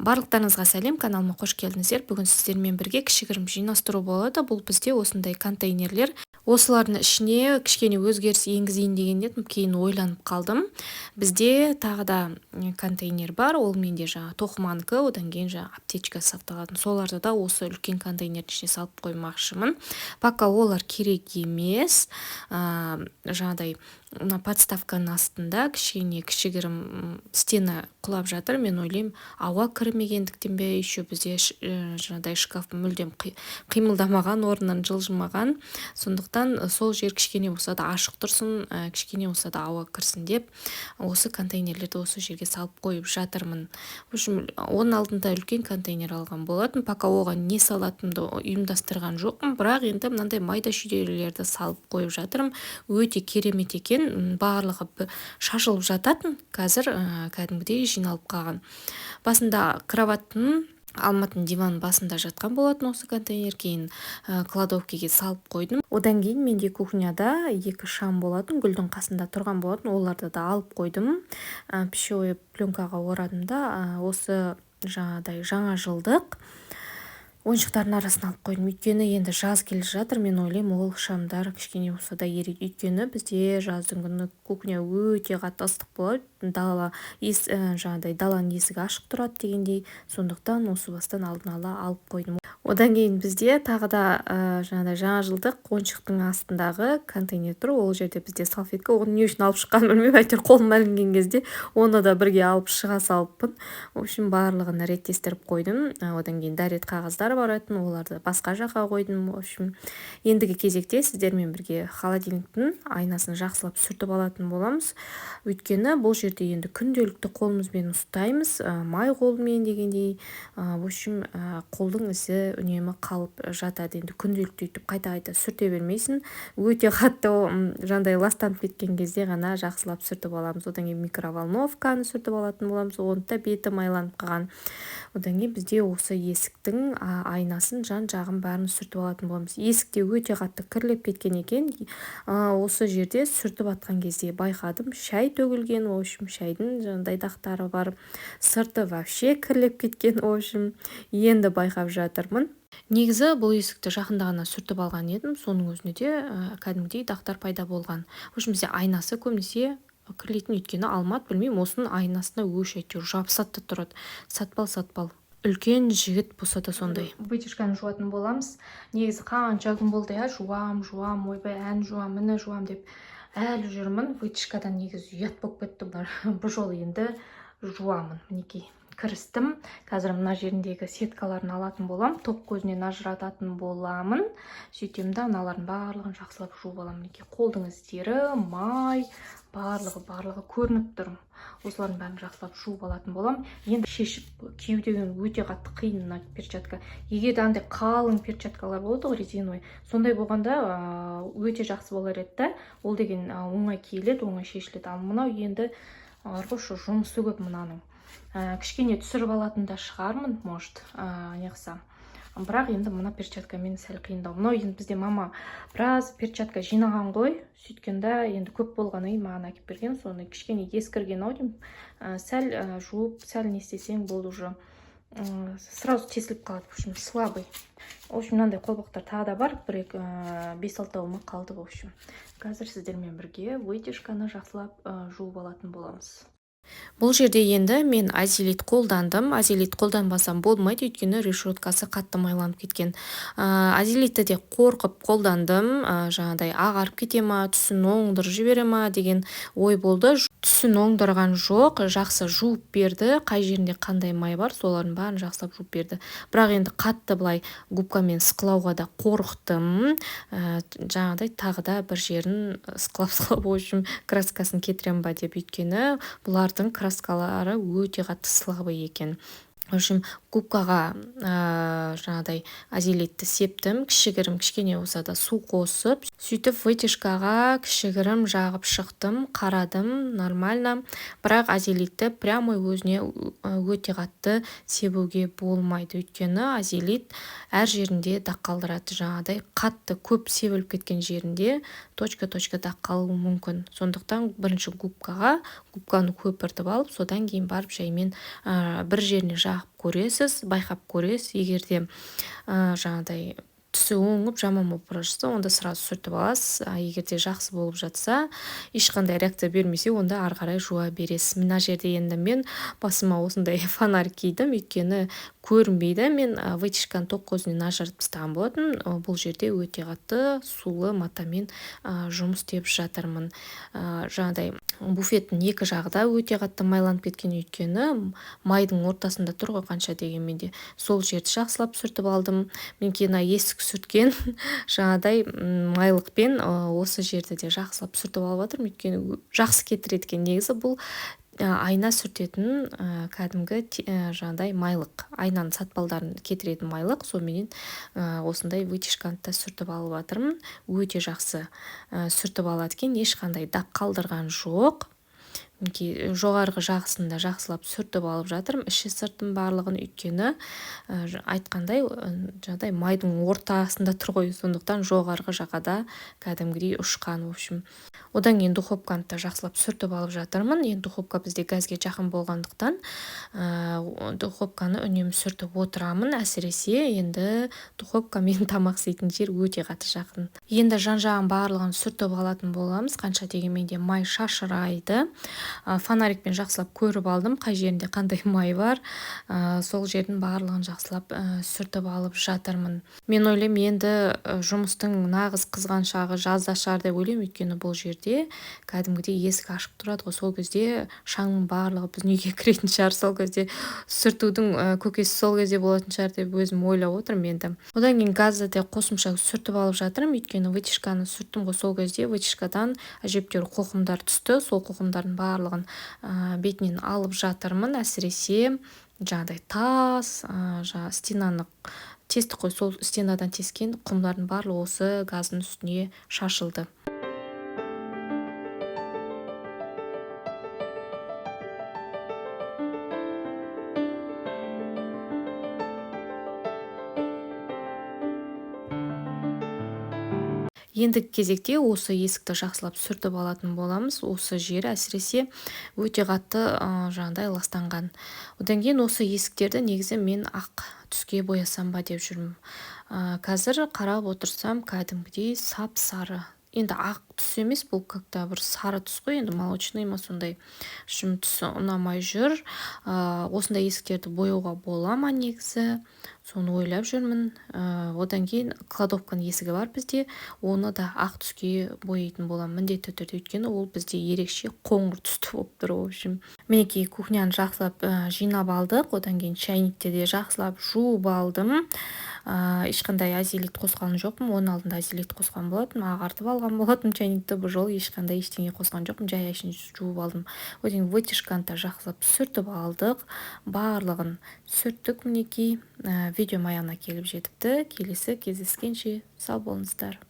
Барлықтарыңызға сәлем! Каналыма қош келдіңіздер! Бүгін сіздермен бірге кішігірім жинастыру болады. Бұл бізде осындай контейнерлер. Осылардың ішіне кішкене өзгеріс енгізейін деген едім, кейін ойланып қалдым. Бізде тағы да контейнер бар, ол менде жаңағы тоқыманікі, одан кейін жаңағы аптечка сақталатын. Соларды да осы үлкен контейнердің ішіне салып қоймақшымын. Пока олар керек емес. Жаңағыдай мына подставканың астында кішкене кішігірім стена құлап жатыр. Мен ойлаймын, ауа кірмегендіктен бе, еще бізде жаңағыдай шкаф мүлдем қимылдамаған, орнынан жылжымаған. Сондықтан сол жер кішкене болса да ашық тұрсын, кішкене болса да ауа кірсін деп, осы контейнерлерді осы жерге салып қойып жатырмын. В общем, оның алдында үлкен контейнер алған болатын. Пока оған не салатынымды ұйымдастырған жоқпын, бірақ енді мынандай майда шүйделерді салып қойып жатырмын. Өте керемет екен, барлығы шашылып жататын, қазір кәдімгідей жиналып қалған. Басында кроваттың, Алматының диванның басында жатқан болатын осы контейнер, кейін кладовкаге салып қойдым. Одан кейін менде кухняда екі шам болатын, гүлдің қасында тұрған болатын, оларды да алып қойдым. Пищевой пленкаға орадым да, осы жаңағыдай жаңа жылдық ойыншықтардың арасына алып қойдым. Өйткені енді жаз келе жатыр, мен ойлаймын, ол шамдар кішкене болса да ериді. Өйткені бізде жаздың күні кухня өте қатты ыстық болады, дала жаңағыдай даланың есігі ашық тұрады дегендей. Сондықтан осы бастан алдын ала алып қойдым. Одан кейін бізде тағы да жаңағыдай жаңа жылдық ойыншықтың астындағы контейнер тұр. Ол жерде бізде салфетка. Оны не үшін алып шыққанымды білмеймін, әйтеуір қолыма ілінген кезде оны да бірге алып шыға салыппын. В общем, барлығын реттестіріп қойдым. Одан кейін дәрет қағаздар баратын, оларды басқа жаққа қойдым. В общем, ендігі кезекте сіздермен бірге холодильниктің айнасын жақсылап сүртіп алатын боламыз. Өйткені бұл жерде енді күнделікті қолымызбен ұстаймыз, май қолмен дегендей. В общем, қолдың ізі үнемі қалып жатады. Енді күнделікті өйтіп қайта қайта сүрте бермейсің, өте қатты жаңағыдай ластанып кеткен кезде ғана жақсылап сүртіп аламыз. Одан кейін микроволновканы сүртіп алатын боламыз, оның да беті майланып қалған. Одан кейін бізде осы есіктің айнасын, жан жағын бәрін сүртіп алатын боламыз. Есік те өте қатты кірлеп кеткен екен. Осы жерде сүртіп жатқан кезде байқадым, шай төгілген. В общем, шайдың жаңағыдай дақтары бар, сырты вообще кірлеп кеткен. В общем, енді байқап жатырмын. Негізі бұл есікті жақында ғана сүртіп алған едім, соның өзінде де кәдімгідей дақтар пайда болған. В общем, бізде айнасы көбінесе кірлейтін, өйткені Алмат, білмеймін, осының айнасына өш әйтеуір жабысады да тұрады. Сатпал сатпал үлкен жігіт болса да сондай. Вытяжканы жуатын боламыз. Негізі қанша күн болды, иә, жуам, жуам, ойбай, ән жуам, міне жуам деп әлі жүрмін. Вытяжкадан негізі ұят болып кетті. Бұл жолы енді жуамын. Мінекей, кірістім. Қазір мына жеріндегі сеткаларын алатын боламын, тоқ көзінен ажырататын боламын. Сөйтемін да, мыналардың барлығын жақсылап жуып аламын. Мінекей, қолдың іздері, май, барлығы барлығы көрініп тұр. Осылардың бәрін жақсылап жуып алатын боламын. Енді шешіп кию деген өте қатты қиын мына перчатка. Егер де андай қалың перчаткалар болады ғой, резиновый, сондай болғанда өте жақсы болар еді да. Ол деген оңай киіледі, оңай шешіледі. Ал мынау енді арғы жұмысы көп мынаның. Кішкене түсіріп алатын да шығармын, может, неғылсам. Бірақ енді мына перчаткамен сәл қиындау. Мынау енді бізде мама біраз перчатка жинаған ғой, сөйткен да, енді көп болғаннан кейін маған әкеліп берген. Соны кішкене ескірген ау деймін. Сәл жуып, сәл не істесең болды, уже сразу тесіліп қалады. В общем, слабый. В общем, мынандай қолғаптар тағы да бар, бір екі, бес алтауы ма қалды. В общем, қазір сіздермен бірге вытяжканы жақсылап жуып алатын боламыз. Бұл жерде енді мен азелит қолдандым. Азелит қолданбасам болмайды, өйткені решеткасы қатты майланып кеткен. Азелитті де қорқып қолдандым, жаңағыдай ағарып кете ма, түсін оңдырып жібере ма деген ой болды. Түсін оңдырған жоқ, жақсы жуып берді. Қай жерінде қандай май бар, солардың бәрін жақсылап жуып берді. Бірақ енді қатты былай губкамен ысқылауға да қорықтым, жаңағыдай тағы да бір жерін ысқылап ысқылап, в общем, краскасын кетіремін ба деп. Өйткені бұлардың краскалары өте қатты слабый екен. В общем, губкаға жаңағыдай азелитті септім, кішігірім кішкене болса да су қосып, сөйтіп вытяжкаға кішігірім жағып шықтым. Қарадым, нормально. Бірақ азелитті прямо өзіне өте қатты себуге болмайды, өйткені азелит әр жерінде дақ қалдырады. Жаңағыдай қатты көп себіліп кеткен жерінде точка точка дақ қалуы мүмкін. Сондықтан бірінші губкаға, губканы көпіртіп алып, содан кейін барып жаймен бір жеріне жағып. жағып көресіз, байқап көресіз. Егер де жаңағыдай түсі оңып жаман болып бара жатса, онда сразу сүртіп аласыз. А егер де жақсы болып жатса, ешқандай реакция бермесе, онда ары қарай жуа бересіз. Мына жерде енді мен басыма осындай фонарь кидім, өйткені көрінбейді. Мен вытяжканы тоқ көзінен ажыратып тастаған болатын. Бұл жерде өте қатты сулы матамен жұмыс істеп жатырмын. Жаңағыдай буфеттің екі жағы да өте қатты майланып кеткен, өйткені майдың ортасында тұр ғой қанша дегенмен де. Сол жерді жақсылап сүртіп алдым. Мен кейін есік сүрткен жаңағыдай майлықпен осы жерді де жақсылап сүртіп алып жатырмын, өйткені жақсы кетіреді екен. Негізі бұл айна сүртетін кәдімгі жаңағыдай майлық, айнаның сатпалдарын кетіретін майлық. Соныменен осындай вытяжканы да сүртіп алып жатырмын. Өте жақсы сүртіп алады екен, ешқандай дақ қалдырған жоқ. Мінекей, жоғарғы жағысын да жақсылап сүртіп алып жатырмын, іші сыртын барлығын, өйткені айтқандай, жаңағыдай майдың ортасында тұр ғой, сондықтан жоғарғы жағада кәдімгідей ұшқан. В общем, одан кейін духовканы да жақсылап сүртіп алып жатырмын. Енді духовка бізде газге жақын болғандықтан, духовканы үнемі сүртіп отырамын. Әсіресе енді духовка мен тамақ істейтін жер өте қатты жақын. Енді жан-жағын барлығын сүртіп алатын боламыз. Қанша дегенмен де май шашырайды. Фонарикпен жақсылап көріп алдым, қай жерінде қандай май бар. Сол жердің барлығын жақсылап сүртіп алып жатырмын. Мен ойлаймын, енді жұмыстың нағыз қызған шағы жазда шығар деп ойлаймын, өйткені бұл жерде кәдімгідей есік ашық тұрады ғой, сол кезде шаңның барлығы біздің үйге кіретін шығар, сол кезде сүртудің көкесі сол кезде болатын шығар деп өзім ойлап отырмын енді. Одан кейін газды да қосымша сүртіп алып жатырмын, өйткені вытяжканы сүрттім ғой, сол кезде вытяжкадан әжептәуір қоқымдар түсті, сол қоқымдардың барлығын бетінен алып жатырмын. Әсіресе жаңағыдай тас, жаңа стенаны тестік қой, сол стенадан тескен құмдардың барлығы осы газдың үстіне шашылды. Ендігі кезекте осы есікті жақсылап сүртіп алатын боламыз. Осы жері әсіресе өте қатты жаңағыдай ластанған. Одан кейін осы есіктерді негізі мен ақ түске боясам ба деп жүрмін. Қазір қарап отырсам кәдімгідей сап-сары. Енді ақ түс емес, бұл как-то бір сары түс қой, енді молочный ма сондай. Шым түсі ұнамай жүр. Осындай есіктерді бояуға бола ма негізі? Соны ойлап жүрмін. Одан кейін кладовканың есігі бар бізде, оны да ақ түске бояйтын боламын міндетті түрде, өйткені ол бізде ерекше қоңыр түсті болып тұр, в общем. Мінекей кухняны жақсылап жинап алдық, одан кейін чайникті де жақсылап жуып алдым. Ешқандай азелит қосқан жоқпын, оның алдында азелит қосқан болатынмын, ағартып алған болатынмын чайникті, бұл жолы ешқандай ештеңе қосқан жоқпын, жай әшейін жуып алдым. Одан кейін вытяжканы да жақсылап сүртіп алдық, барлығын сүрттік мінекей. Видеом аяғына келіп жетіпті. Келесі кездескенше сау болыңыздар.